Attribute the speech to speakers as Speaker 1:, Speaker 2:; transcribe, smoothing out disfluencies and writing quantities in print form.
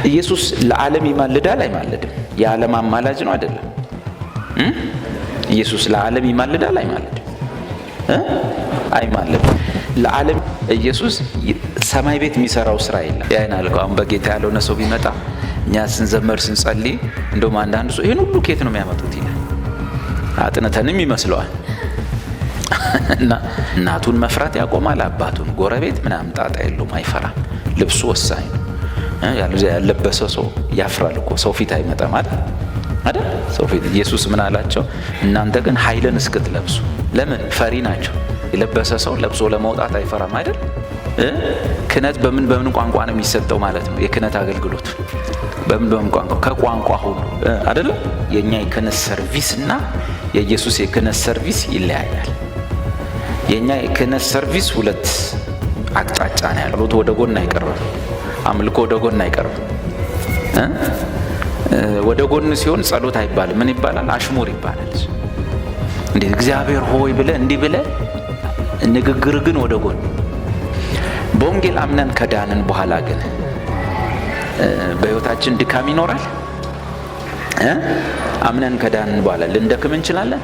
Speaker 1: ኢየሱስ ለዓለም ይማልዳል አይማልድም? የዓለም አማላጅ ነው አይደለም? ኢየሱስ ለዓለም ይማልዳል አይማልድም? አይማልድም። ለዓለም ኢየሱስ ሰማይ ቤት የሚሰራው ስራ የለም። ያን አልከው። አሁን በጌታ ያልሆነ ሰው ቢመጣ እኛ ስንዘመር ስንጸልይ፣ እንደውም አንዳንድ ሰው ይህን ሁሉ ኬት ነው የሚያመጡት ይላል። አጥንተንም ይመስለዋል። እና እናቱን መፍራት ያቆማል። አባቱን፣ ጎረቤት ምናምን ጣጣ የለውም፣ አይፈራም። ልብሱ ወሳኝ ነው። ያለበሰ ሰው ያፍራል እኮ፣ ሰው ፊት አይመጣም አይደል? አይደል? ሰው ፊት። ኢየሱስ ምን አላቸው? እናንተ ግን ኃይልን እስክትለብሱ። ለምን ፈሪ ናቸው? የለበሰ ሰው ለብሶ ለመውጣት አይፈራም አይደል? ክህነት በምን በምን ቋንቋ ነው የሚሰጠው ማለት ነው? የክህነት አገልግሎት በምን በምን ቋንቋ? ከቋንቋ ሁሉ አይደለም? የእኛ የክህነት service እና የኢየሱስ የክህነት service ይለያያል። የእኛ የክህነት service ሁለት አቅጣጫ ነው ያለው። ወደ ጎን አይቀርብም። አምልኮ ወደ ጎን አይቀርብም። ወደ ጎን ሲሆን ጸሎት አይባልም። ምን ይባላል? አሽሙር ይባላል። እንዴት እግዚአብሔር ሆይ ብለህ እንዲህ ብለህ ንግግር ግን ወደ ጎን። በወንጌል አምነን ከዳንን በኋላ ግን በሕይወታችን ድካም ይኖራል። አምነን ከዳንን በኋላ ልንደክም እንችላለን።